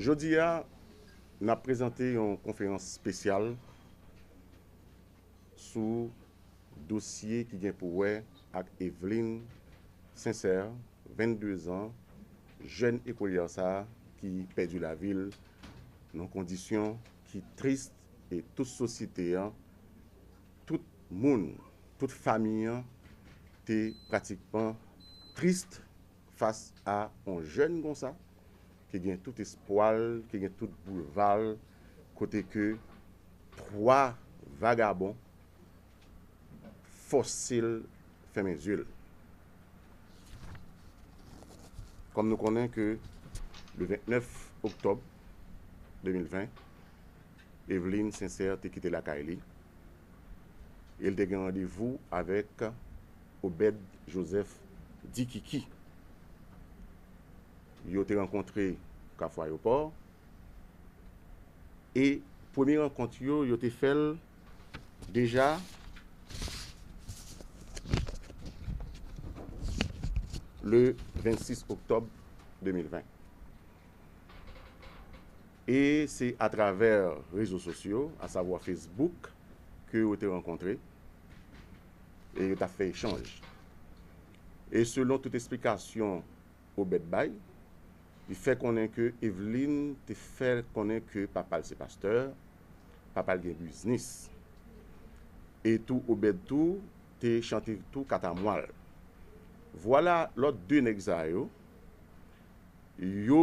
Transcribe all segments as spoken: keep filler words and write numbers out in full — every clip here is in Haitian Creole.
Jodi a, n ap prezante yon konferans espesyal sou dosye ki gen pou wè ak Eveline Sincère, venndezan, jèn ekolyè sa a ki pèdi lavi l nan kondisyon ki tris e tout sosyete an, tout moun, tout fanmi an te pratikman tris fas a yon jèn konsa ki gen tout espwa l, ki gen tout boulva l, kote ke twa vagabon fòse l fèmen zye l. Kòm nou konnen ke le vennèf oktòb de mil ven, Eveline Sincère te kite lakay li e l te gen randevou avèk Obed Joseph Dikiki. Yo te rankontre Kafou Ayewopò e premye rankont yo, yo te fè l deja le vennsis oktòb de mil ven. E se atravè rezo sosyo, asavwa Facebook, ke yo te rankontre e yo t ap fè echanj. E selon tout esplikasyon Obed bay, li fè konnen ke Eveline te fè konnen ke papa l se pastè, papa l gen biznis. E tou Obed tou te chante tou katamwa l. Vwala lòt de nèg sa yo, yo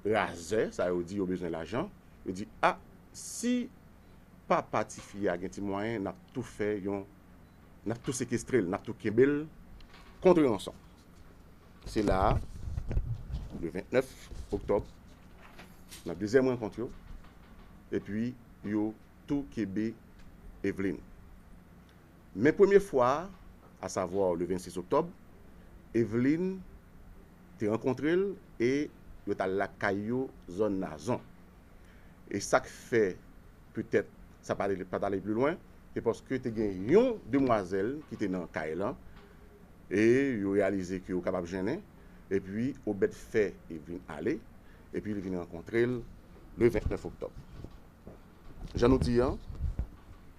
razè, sa yo di yo bezwen lajan, yo di, a, si papa tifi a gen ti mwayen, n ap tou fè yon, n ap tou sekestre l, n ap tou kenbe l kont ranson. Se la a, le vennèf oktòb, nan dezyèm rankont yo, epi yo tou kenbe Eveline. Men premye fwa a, asavwa le vennsis oktòb, Eveline te rankontre l e yo t al lakay yo, zòn Nazon. E sa k fè petèt sa pa t ale, pa t ale pli lwen, se paske te gen yon demwazèl ki te nan kay lan e yo reyalize ke yo kapab jennen, epi Obed fè Eveline ale, epi li vin rankontre l le vennèf oktòb. Jan nou di an,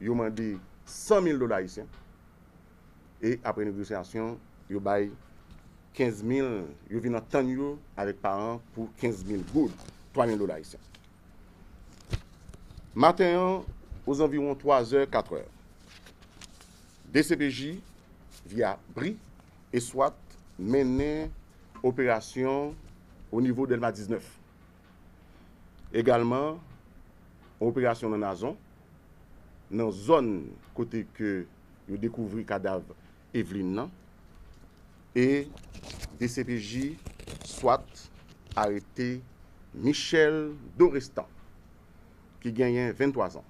yo mande san mil dola ayisyen e apre negosyasyon, yo bay kenz mil, yo vin antann yo avèk paran pou kenz mil goud, twa mil dola ayisyen. Maten an, ozanviwon twa zè, kat è, D C P J, via bri e swat, mennen operasyon o nivo Dèlma diznèf. Egalman, yon operasyon nan Nazon, nan zòn kote ke yo dekouvri kadav Eveline nan, e D C P J swat arete Michel Dorestan, ki genyen venntwa zan,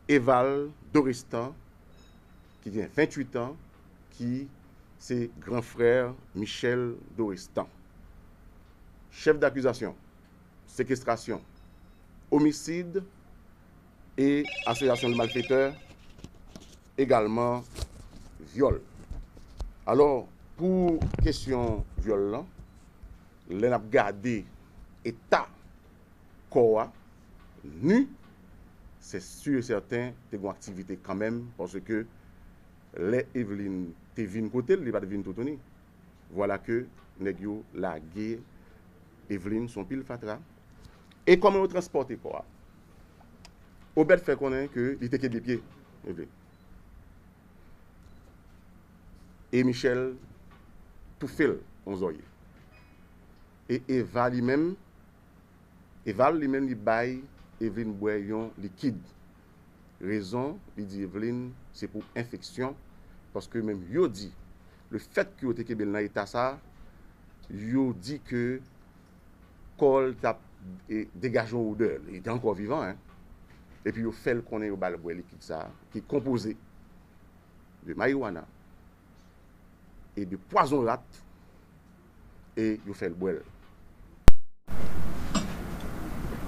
Eval Dorestan, ki gen venntuit an, ki se gran frè Michel Dorestan. Chèf dakizasyon, sekestrasyon, omisid e asosyasyon de malfetè, egalman vyòl. Alò, pou kesyon vyòl lan, lè n ap gade eta kò a, ni, se si e sèten te gen aktivite kanmenm, paske lè Eveline te vin kote l, li pa t vin toutouni. Vwala ke nèg yo lage Eveline sou yon pil fatra. E kòman yo transpòte kò a? Obed fè konnen ke li te kenbe pye Eveline. E Michel toufe l yon zòrye. E Eva li menm, Eval li menm li bay Eveline bwè yon likid. Rezon, li di Eveline, se pou enfeksyon, paske menm yo di, lefètke yo te kenbe l nan eta sa, yo di ke kò l t ap, e, degaje yon odè, li te ankò vivan, en. Epi yo fè l konnen yo ba l bwè likid sa, ki konpoze de mariwana e de pwazon rat, e yo fè l bwè l.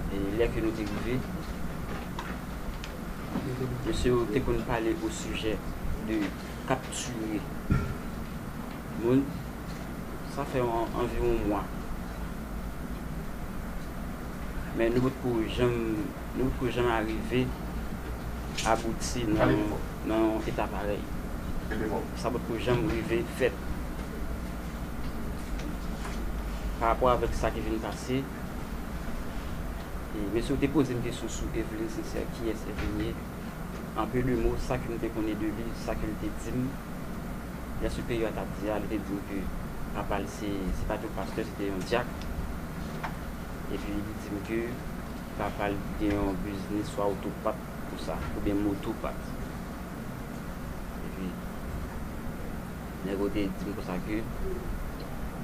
E lè ke nou te rive, mesye yo te konn pale o sijè de kaptire moun. Sa fè an, anviwon mwa. Men nou potko janm, nou potko janm arive abouti nan, nan yon eta parèy. Sa potko janm rive fèt. Pa rapò avèk sa ki vin pase, e, mesye yo te poze m kesyon sou Eveline Sincère, kiyès Eveline ye? An peu de mots, sa ke m te konnen de li, sa ke l te di m, lè siperyè a t ap di a, li te di m ke papa l se, se pa t yon pastè, se te yon dyak. Epi li di m ke papa l gen yon biznis swa otopat konsa, oubyen motopat. Epi nèg yo te di m konsa ke,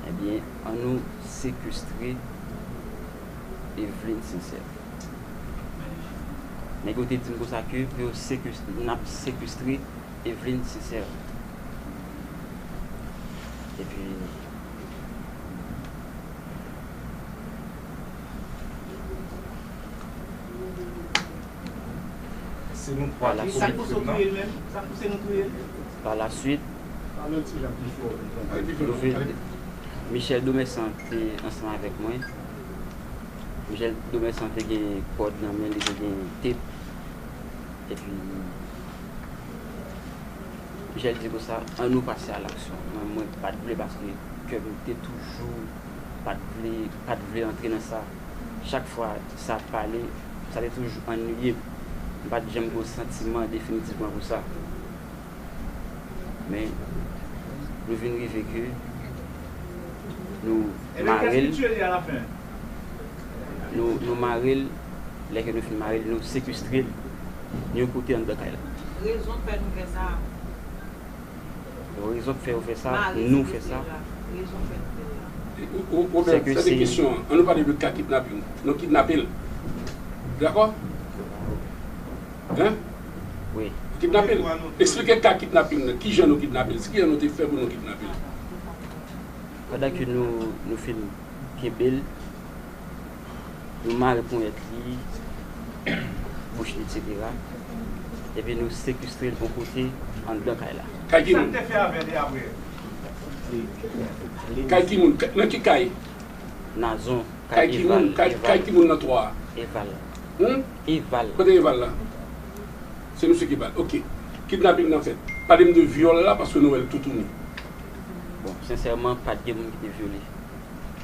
ebyen, ann nou sekestre Eveline Sincère. Nèg yo te di m konsa ke pou yo sekestre, n ap sekestre Eveline Sincère. Epi, se nou twa ki komèt krim nan. Sa k pouse nou touye l menm? Sa k pouse nou touye l? Pa la suit, nou vin, Michel Domersan te ansanm avèk mwen. Michel Domersan te gen kòd nan men li, te gen tep. Epi, Michel di konsa, ann nou pase a laksyon. Mwen, mwen pa t vle paske kè m te toujou pa t vle, pa t vle antre nan sa. Chak fwa sa pale, sa te toujou annuiye m. M pa t janm gen yon santiman definitivman pou sa. Men, nou vin rive ke nou mare l. Nou, nou mare l, lè ke nou fin mare l, nou sekestre l yon kote anndan kay la. Rezon k fè nou fè sa. Rezon k fè yo fè sa, nou fè sa. Rezon k fè nou fè sa. Ou, ou, ou, se ke sa se kesyon an. Ann nou pale de ka kidnaping. Nou kidnape l. Dakò? Hein? Wi. Kidnape l. Eksplike ka kidnaping nan. Kijan nou kidnape l? Kijan nou te fè pou nou kidnape l? Pandan ke nou, nou fin kenbe l, nou mare ponyèt li, bouch li, etsetera. Epi nou sekestre l yon kote anndan kay la. Kay ki moun? Sa k te fè avè l e apre? Kay ki moun? Nan ki kay? Nazon, kay Eval. Kay ki moun? Kay, kay ki moun nan twa a? Eval. Hmm? Eval. Kote Eval la? Se misye ki ba l. Ok. Kidnaping nan fèt. Pale m de vyòl la, paske nou wè l toutouni. Bon, sensèman, pa t gen moun ki te vyole.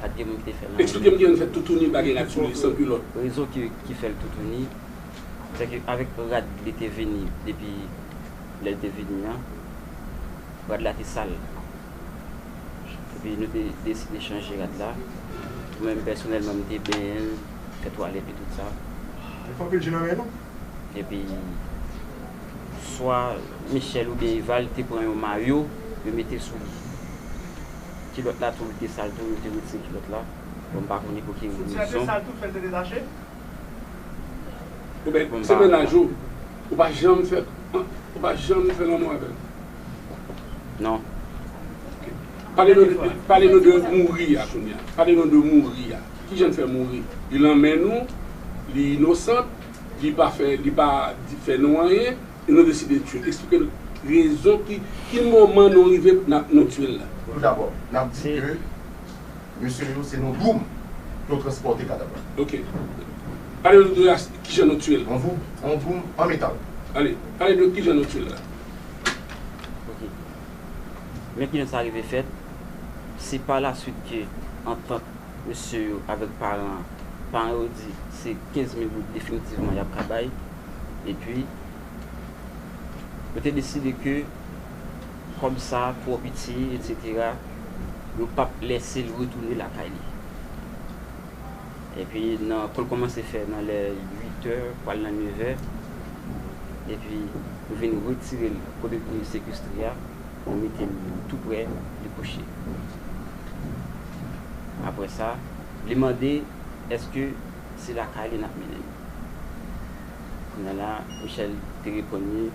Pa t gen moun ki te fè l anyen. Eksplike m kijan l fèt toutouni, pa gen rad sou li, san kilòt. Rezon ki, ki fè l toutouni, se ke avèk rad li te vini, depi lè l te vini an, rad la te sal. Epi nou te deside chanje rad la. Mwen menm pèsonèlman, m te benyen l, fè twalèt li, tout sa. Li fè anpil je nan men nou. Epi, swa Michel oubyen Eval te pran yon mayo, yo mete sou li. Kilòt la tou, li te sal tou, yo te retire kilòt la. Bon, m pa konnen pou ki rezon. Soutyen an te sal tou, fè l te detache? Oubyen se mennaj ou, ou pa janm fè, ou pa janm fè lanmou avè l? Non. Ok. Pale nou de, pale nou de mouri a kounye a. Pale nou de mouri a. Kijan l fè mouri? Li nan men nou, li inosan, li pa fè, li pa di, fè nou anyen, e nou deside tiye l. Eksplike nou rezon ki, ki moman nou rive n ap, nou tiye l la. Toudabò, n ap di ke mesye yo, se nan doum yo transpòte kadav la. Ok. Pale nou de as-, kijan nou tiye l. Yon doum, yon doum an metal. Ale, pale de kijan nou tiye l la. Ok. Men kijan sa rive fèt, se pa la suit ke antant mesye yo avèk paran, paran yo di se kenz mil goud definitivman y ap ka bay. Epi, yo te deside ke kòb sa twò piti, etsetera, yo p ap lèse l retounen lakay li. Epi, nan, kou l kòmanse fè nan lè uit è, pral nan nèf è, epi nou vin retire l kote nou te sekestre a, nou mete l tou prè li kouche. Apre sa, li mande èske se lakay li n ap mennen l. Kounye a la, Michel te reponn li,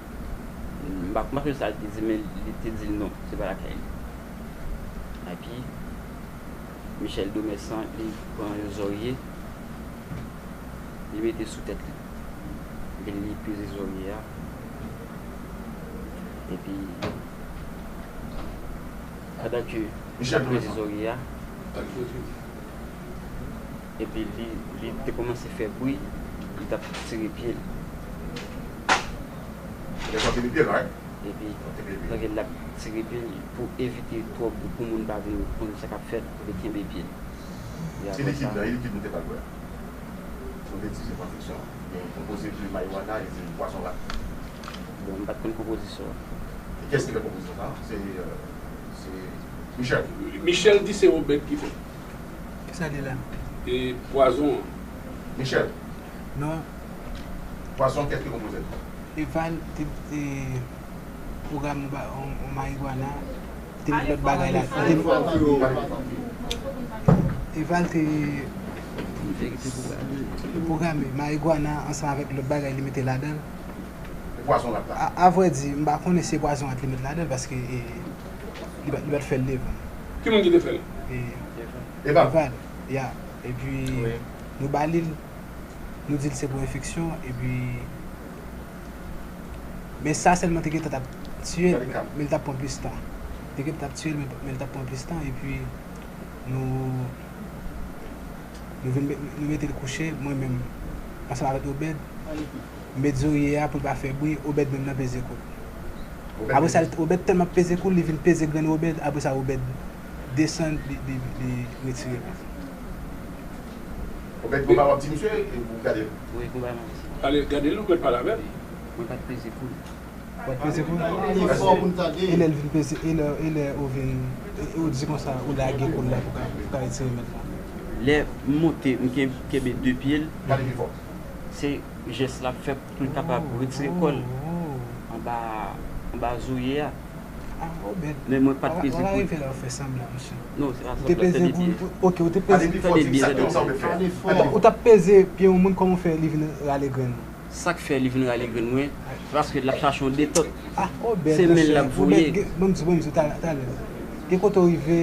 m pa, m pa sonje sa l te di, men li te di l non, se pa lakay li. Epi, Michel Domersan, li pran yon zòrye, li mete sou tèt li. Epi li peze zòrye a. Epi, pandan ke l ap peze zòrye a, Epi li, li te kòmanse fè bri, li t ap tire pye l. Li t ap tire pye l, right? Epi, donk, l ap tire pye l pou evite twòp, pou moun pa vin konn sa k ap fèt, pou li kenbe pye l. E se apre likid sa, nan, e likid nou te pral bwè a. Nou te di se pran fiksyon. Gen konpoze de marijuana e de pwazon rat. Bon, m pa t konn konpozisyon an. E kiyès ki fè konpozisyon sa a? Se, euh, se Michel. Michel di se Obed ki fè. Kisa li la? E pwazon an. Michel. Non. Pwazon, kiyès ki konpoze l? Eval te, te pwogram yon ba-, yon, yon marijuana, te met lòt bagay la. Eval te pwograme marijuana ansanm avèk lòt bagay li mete ladan l. E pwazon rat la? A, a vrè di, m pa konnen si se pwazon rat li met ladan l, paske, e, li pa, li pa t fè l devan. Ki moun ki te fè l? E, Eval. Eval, ya. Epi, nou ba li l, nou di l se pou enfeksyon, epi, men sa sèlman te gentan t ap tiye l, men, men l t ap pran plis tan. Te gentan t ap tiye l, men, men l t ap pran plis tan, epi nou, nou vin met, nou mete l kouche, mwen menm, ansanm avèk Obed, m met zorye a pou l pa fè bri, Obed menm nan peze kou l. Apre sa, Obed tèlman ap peze kou l, li vin peze grenn Obed, apre sa, Obed desann, li, li, li retire l. Obed, gon bagay w ap di misye, e ou gade l? Wi, gon bagay m ap di. Ale, gade l, ou mèt pale avè l. Mwen pa t peze kou l. Ou pa t peze kou l? Li fò pou n tande. E lè l vin peze, e lè, e lè ou vin, e, e ou di konsa, ou lage kou l la pou ka, pou ka retire mèt la. Lè m monte, m ken-, kenbe de pye l. Pale pi fò. Se jès l ap fè pou l kapab retire kò l anba, anba zorye a. Ah, Obed. Men mwen pa t peze kou l. Wala rive la w fè sanblan, mesye. Non, se pa sanblan, tande byen. Ou te peze kou l, ok, ou te peze. Tande byen, tande byen. Ou t ap peze pye yon moun, kòman w fè li vin rale grenn ou? Sa k fè li vin rale grenn mwen, se paske l ap chache yon detant. Ah, Obed, monchè, Obed, ban m di, ban m di, talè, talè. Gen kote w rive,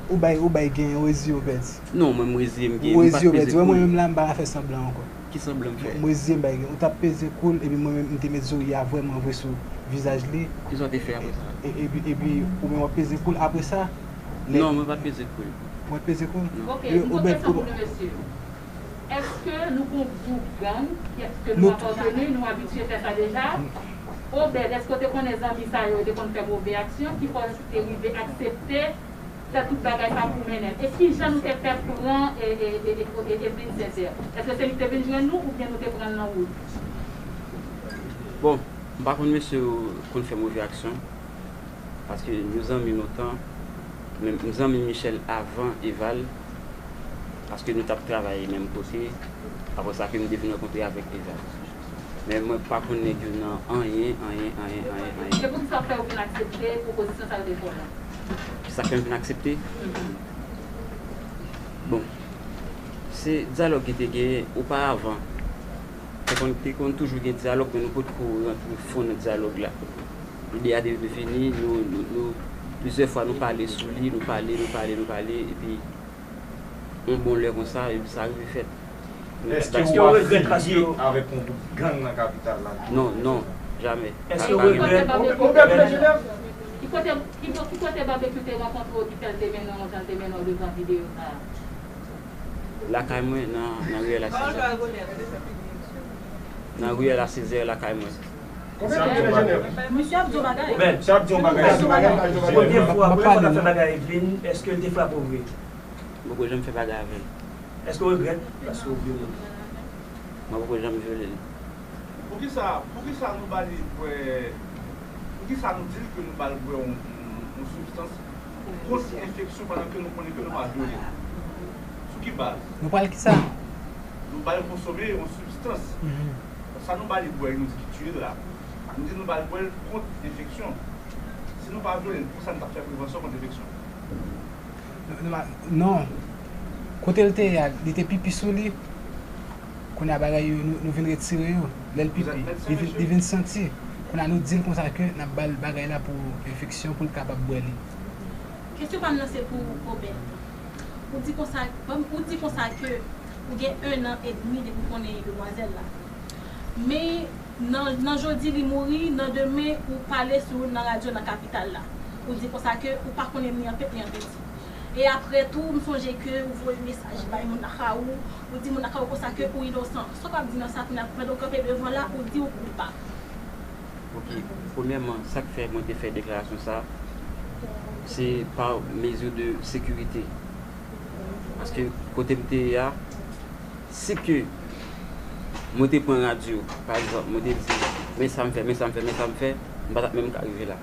ou bay, ou bay gen, ou reziye, Obed. Non, mwen, m reziye, m gen, m pa t peze kou l. Ou reziye, Obed. Wè, mwen menm la, m pa ka fè sanblan ankò. Ki sanblan m fè? Mwen reziye m bay gen. Ou t ap peze kou l, epi mwen menm, m te met zorye a vrèman vre sou vizaj li. Kisa w te fè apre sa? E, epi, epi, ou menm w ap peze kou l. Apre sa, lè... Non, mwen pa t peze kou l. Ou pa t peze kou l? Non. Ok, yon lòt kesyon pou nou, mesye. Èske nou gon gwoup gang? Èske nou apateni? Nou abitye fè sa deja? Obed, èske w te konnen zanmi sa yo, yo te konn fè move aksyon? Ki fè w te rive aksepte fè tout bagay sa pou mennen l? E kijan nou te fè pran e, e, e, e, e Edwin Sincère? Èske se li ki te vin jwenn nou oubyen nou te pran l nan wout? Bon, m pa konn mesye yo konn fè move aksyon, paske nou zanmi lontan, men m zanmi Michel avan Eval, paske nou t ap travay menm kote, apre sa ke m te vin rankontre avèk Eval. Men mwen pa konn nèg yo nan anyen, anyen, anyen, anyen, anyen. Se pou ki sa fè ou vin aksepte pwopozisyon sa yo te fè w la? Sa fè m vin aksepte? Mhm. Bon, se dyalòg ki te genyen oparavan. Te konn, te konn toujou gen dyalòg, men nou potko rantre fon nan dyalòg la. Lide a te vini, nou, nou, nou, plizyè fwa nou pale sou li, nou pale, nou pale, nou pale, epi yon bon lè konsa, epi sa rive fèt. Èske w ap fini avèk yon gwoup gang nan kapital la? Non, non, jamè. Èske w regrèt? Ki kote, ki, ki kote Babekyou te rankontre w ki fè l te mennen w jan l te mennen w devan videyo sa a? Lakay mwen, nan, nan riyèl a Sezè. Nan riyèl a Sezè, lakay mwen. Misye ap di yon bagay. Misye ap di yon bagay. Premye fwa, premye fwa w ta fè bagay Edwin, èske l te frape w vre? M poko janm fè bagay avè l. Èske w regrèt paske w vyole l? Mwen poko janm vyole l. Poukisa, poukisa nou ba li bwè, poukisa nou di l ke nou ba l bwè yon, yon, yon sibstans pou kont enfeksyon pandan ke nou konnen ke nou pa vyole l? Sou ki baz? Nou ba l kisa? Nou ba l konsome yon sibstans. Mhm. Sa nou ba li bwè, nou di ki tiye l la. Nou di nou ba l bwè l kont enfeksyon. Si nou pa vyole l, poukisa nou t ap fè prevansyon kont enfeksyon? Non, non, non. Kote l te ye a, li te pipi sou li. Kounye a bagay yo, nou, nou vin retire yo. Lè l pipi, li vin, li vin santi. Kounye a nou di l konsa ke n ap ba l bagay la pou enfeksyon, pou l kapab bwè li. Kesyon pa m nan se pou Obed. Ou di konsa, bon, ou di konsa ke ou gen en an edmi depi w konnen demwazèl la. Men, Nan, nan jodi li mouri, nan demen ou pale sou, nan radyo nan kapital la. Ou di konsa ke ou pa konnen ni an pet ni an peti. E apre tou, m sonje ke ou voye mesaj bay moun lakay ou, ou di moun lakay ou konsa ke ou inosan. Sa w ap di nan sa kounye a, pandan w kanpe devan la, ou di ou koupab. Ok, premyèman, sa k fè mwen te fè deklarasyon sa, se pa mezi de sekirite. Paske kote m te ye a, si ke mwen te pran radyo, pa egzanp, mwen te di, men sa m fè, men sa m fè, men sa m fè, m pa t ap menm ka rive la.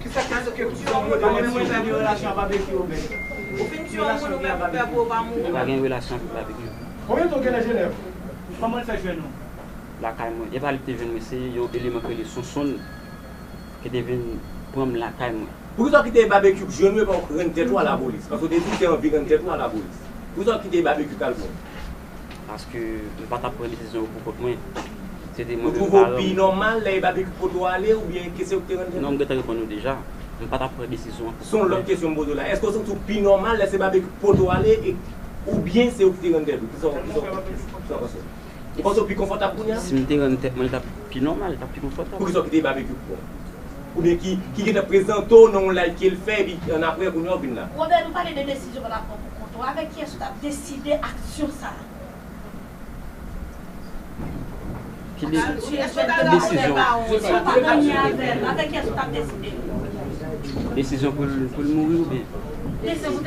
Kisa k fè ke ou di yon moun mwen menm mwen gen relasyon ak Babekyou, Obed? Ou fin di yon moun ou menm ou pè pou ou pa mouri? M pa gen relasyon ak Babekyou. Konbyen tan w gen nan Jenèv? Kòman l fè jwenn ou? Lakay mwen. E pa li ki te jwenn mwen, se yon eleman ki rele Sonsonn ki te vin pran m lakay mwen. Poukisa w kite Babekyou k jwenn ou epi w rann tèt ou a lapolis? Paske w te di w te anvi rann tèt ou a lapolis. Poukisa w kite Babekyou k al pran w? Paske m pa t ap pran desizyon yo pou kont mwen. Se te mwen menm paran m. Ou twouve w pi nòmal lè e Babekyou k pote w ale oubyen ke se ou ki te rann tèt ou? Non, m gentan reponn ou deja. M pa t ap pran desizyon an pou kont mwen. Se yon lòt kesyon m poze w la. Èske w santi w pi nòmal lè se Babekyou k pote w ale e oubyen se ou ki te rann tèt ou? Kisa w kisa w kisa w panse? Ou panse w pi konfòtab kounye a? Si m te rann tèt mwen, li t ap pi nòmal, li t ap pi konfòtab. Poukisa w kite Babekyou pran w? Oubyen ki ki gentan prezante w nan yon live ke l fè epi annapre kounye a w vin la? Robert, nou pale de desizyon w t ap pran pou kont ou. Avèk kiyès ou t ap deside aksyon sa a? Ki de, ki desizyon? Si w pa nan lye avè l, avèk kiyès ou t ap deside? Desizyon pou l pou l mouri oubyen? Desizyon pou w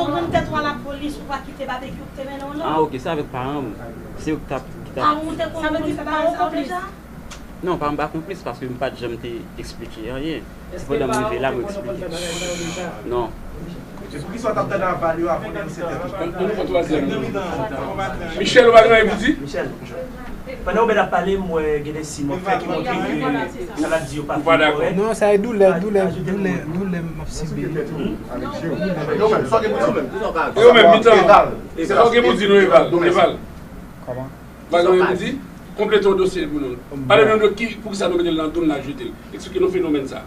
rann tèt ou a lapolis, ou pa kite Babekyou ki te mennen w non. Ah ok, se avèk paran m. Se yo ki t ap ki t ap. Paran w te konn konn fè bagay sa yo deja? Non, paran m pa konplis paske m pa t janm te eksplike anyen. Se pandan m rive la mwen eksplike. Non. Poukisa w t ap tande aval yo avan w denonse tèt ou? Michel, ou pa gen anyen pou di? Michel, pandan Obed ap pale, m wè gen de siy m wè fè ki montre ke sa l ap di yo pa fin kòrèk. Non, sa e doulè, doulè, doulè, doulè m ap sibi. E ou menm, mitan, sa w gen pou di nou, Eval? Eval. Kòman? Bagay yo di, konplete yon dosye pou nou. Pale nou de ki, poukisa nou mete l nan doum n al jete l. Eksplike nou fenomèn sa.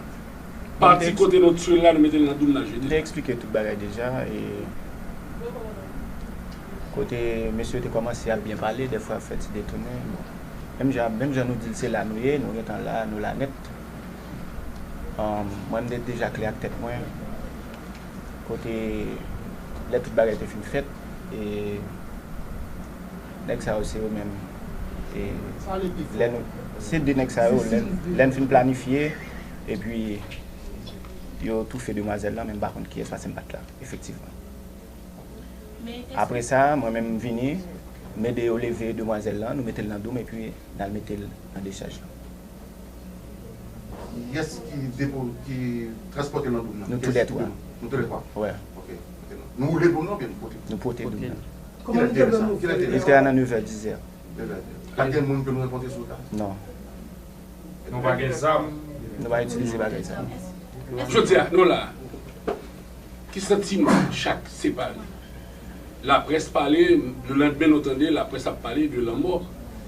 Pati kote nou tchwe l la, nou mete l nan doum n al jete l. M te eksplike tout bagay deja. E kote mesye yo te kòmanse ap byen pale, dèfwa ap fè ti detounen. Bon. Menm jan, menm jan nou di l se la nou ye, nou gentan la, nou la nèt. Mwen, m te deja klè ak tèt mwen. Kote lè tout bagay te fin fèt, e nèg sa yo se yo menm. E lè nou, se de nèg sa yo, lè, lè n fin planifye, epi yo toufe demwazèl lan, men m pa konn kiyès, paske m pa t la, efektivman. Apre sa, mwen menm m vini, m ede yo leve demwazèl lan, nou mete l nan doum, epi n al mete l nan dechaj lan. Kiyès ki depo, ki transpòte l nan doum nan? Nou toulètwa. Nou toulètwa? Wè. Ok. Nou woule doum nan oubyen nou pote? Nou pote doum nan. Kilè te ye sa? Kilè te ye sa? Li te a nan nevè, dizè. Nevè, dizè. Pa t gen moun ke nou rankontre sou wout la? Non. Nou pa gen zam? Nou pa itilize bagay sa. Jodi a, nou la. Ki santiman chak separe? Laprès pale, lelandmen nou tande laprès ap pale de lanmò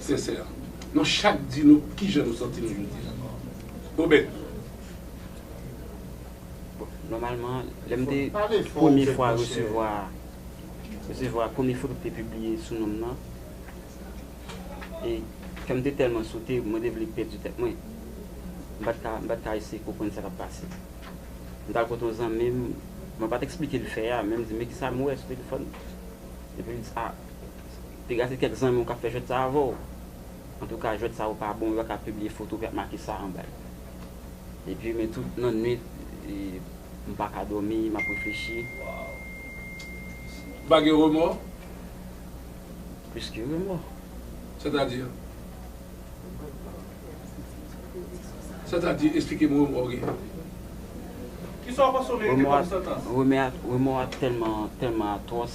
Sensè. Nou chak di nou kijan nou santi nou jodi a. Obed. Bon, nòmalman, lè m te premye fwa resevwa resevwa premye foto ki te pibliye sou non m nan, e kè m te tèlman sote, mwen te vle pèdi tèt mwen. M pa t ka, m pa t ka eseye konprann sa k ap pase. M t al kote yon zanmi m, mwen pa t eksplike l fè a, men m di, men kisa m wè sou telefòn? Epi li di, a, piga se kèk zanmi w k ap fè jwèt sa avè w. Antouka, jwèt sa yo pa bon, yo pa ka pibliye foto ki ap make sa anba l. Epi, men tout nan nwit, e, m pa ka dòmi, m ap reflechi. Ou pa gen remò? Plis ke remò. Sètadi? Sètadi, esplike m remò w gen. Kisa w panse w merite kòm santans? Remò a, remò a tèlman, tèlman atwòs.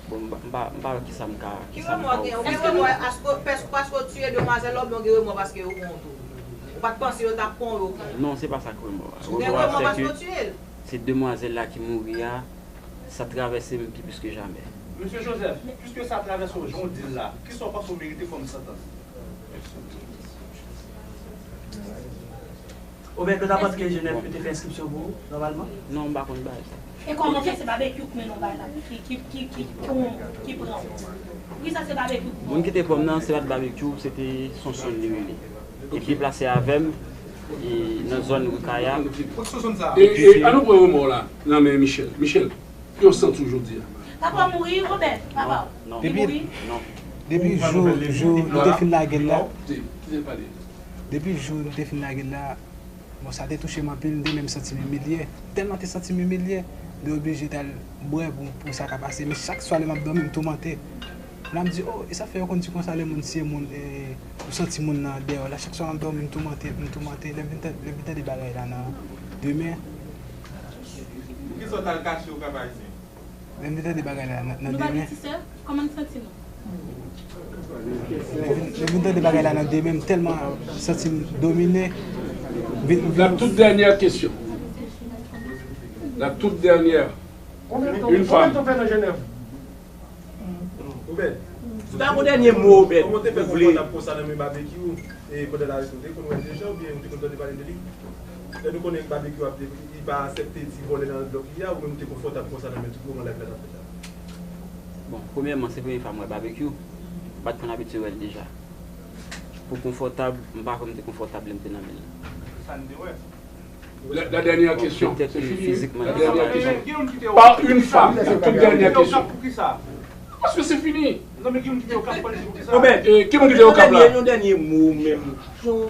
Bon, m pa, m pa, m pa wè kisa m ka, kisa m ka ofri. Èske w gen remò paske w tiye demwazèl la oubyen w gen remò paske yo pran w tou? Ou pa t panse yo t ap pran w, yo pran w? Non, se pa sa k remò a. Ou gen remò paske w tiye l? Se demwazèl la ki mouri a, sa travèse m pi plis ke jamè. Mesye Joseph, piske sa travèse w jan w di l la, kisa w panse w merite kòm santans? Obed, nou t ap antre Jenèf, yo te fè enskripsyon pou ou, nòmalman? Non, m pa konn bagay sa. E kòman fè se Babekyou k mennen w bay la, ki, ki, ki, ki, ki pran w? Poukisa se Babekyou k pran w? Moun ki te pran m nan, se pa t Babekyou, se te Sonsonn li rele. Li deplase avè m, e, nan zòn Rukaya. E, e, ann nou pran remò w la nan men Michel. Michel, Kòman w santi w jodi a? Papa mouri, Robert, papa. Non. Li Depi, mouri. Non. Depi Ou pa jou, nouvèl jou li nou la? te fin lage l la, Non, te, kite l pale. Depi jou nou te fin lage l la, bon, sa te touche m anpil, m te menm santi m imilye. Tèlman te santi m imilye, m te oblije t al bwè pou, pou sa ka pase. Men chak swa lè m ap dòmi, m toumante. Lè m di, oh, e sa fè yo konn di konsa lè moun tiye moun, e, ou santi moun nan dèyè w la. Chak swa m ap dòmi, m toumante, m toumante. Lè m vin tan-, lè m vin tande bagay la nan demen. Poukisa w t al kache Okap Ayisyen? Lè m vin tande bagay la nan, nan Nou pa demen. gen ti sè? Kòman n santi nou? Lè m vin, lè m vin tande bagay la nan demen, m tèlman santi m domine. M vin, m vin La toute dernière question. La toute dernière. Une femme. Ou bèl. Si w ta gon dènye mo, Obed, Kòman w te fè ou vle. konfòtab konsa nan men Babekyou, e pandan l arete w, ou te konn wè l deja oubyen ou te konn tande pale de li? Lè nou konnen Babekyou ap, li pa aksepte ti vòlè nan blòk li a, ou menm ou te konfòtab konsa nan men tout moman live la t ap fèt la? Bon, premyèman, se premye fwa m wè Babekyou. M pa t konn abitye wè l deja. Pou konfòtab, m pa kwè m te konfòtab lè m te nan men l. Sa n te wè. La, la dernière Bon, question, petèt c'est ke fini, wi. fizikman, La li pa dernière mal. question. Par une femme, la toute dernière question. Paske se fini. Obed, E, ki moun ki te Okap la? Yon dènye mo menm.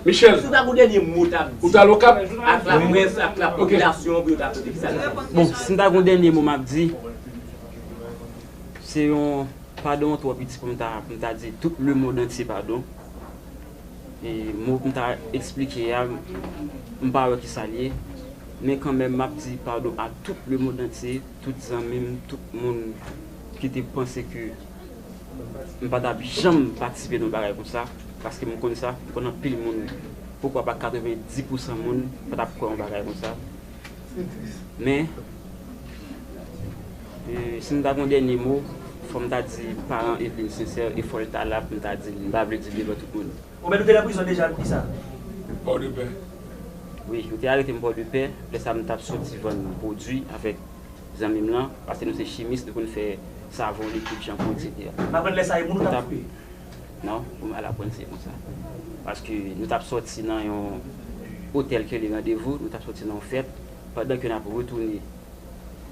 Michel, Si w ta gon dènye mo w t ap ou di t al Okap? ak laprès, ak Ok. lapopilasyon pou yo ta tande sa. Bon, si m ta gon dènye mo m ap di, se yon padon twò piti pou m ta, pou m ta di tout lemonn antye padon. E mo pou m ta eksplike a, m pa wè kisa l ye. Men kanmenm, m ap di padon a tout lemonn antye, tout zanmi m, tout moun ki te panse ke m pa t ap janm patisipe nan yon bagay konsa, paske m konn sa, m konn anpil moun, poukwa pa katrevenndis pousan moun pa t ap kwè yon bagay konsa. Men, e, si m ta gon dènye mo, fò m ta di paran Eveline Sincère, e fò l ta la pou m ta di l, m pa vle di l devan tout moun. Ou mèt ou te nan prizon deja pou kisa? Pòdepè. Wi, yo te arete m Pòdepè, lè sa m t ap soti vann pwodui avèk zanmi m lan, paske nou se chimis, nou konn fè savon, likid, chanpou, et cetera. M aprann lè sa e moun ou t ap touye? Non, pou m al aprann se konsa. Paske nou t ap sòti nan yon otèl ki rele Randevou, nou t ap sòti nan yon fèt, pandan ke n ap retounen,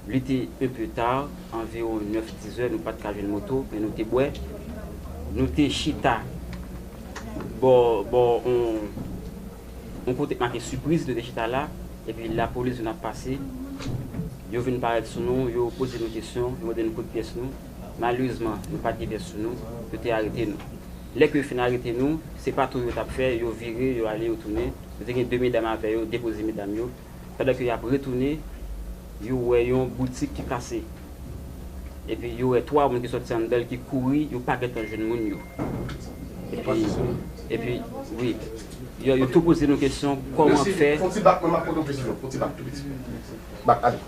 li te un peu tard, anviwon nèf, diz è, nou pa t ka jwenn moto, men nou te bwè. Nou te chita bò, bò, on, on kote k make sipriz, nou te chita la, epi lapolis vin ap pase. Yo vin parèt sou nou, yo poze nou kesyon, yo mande nou kote pyès nou. Malerezman, nou pa t gen pyès sou nou, yo te arete nou. Lè ke yo fin arete nou, se patwouy yo t ap fè, yo vire, yo ale, yo tounen. Yo te gen de medam avè yo, depoze medam yo. Pandan ke y ap retounen, yo wè yon boutik ki kase. Epi yo wè twa moun ki sòti anndan l ki kouri, yo pa gentan jwenn moun yo. Epi, epi, wi, yo, yo tou poze nou kesyon, kòman fè. Fon ti bak, mwen m ap poze yon kesyon, fon ti bak tou piti. Bak, ale.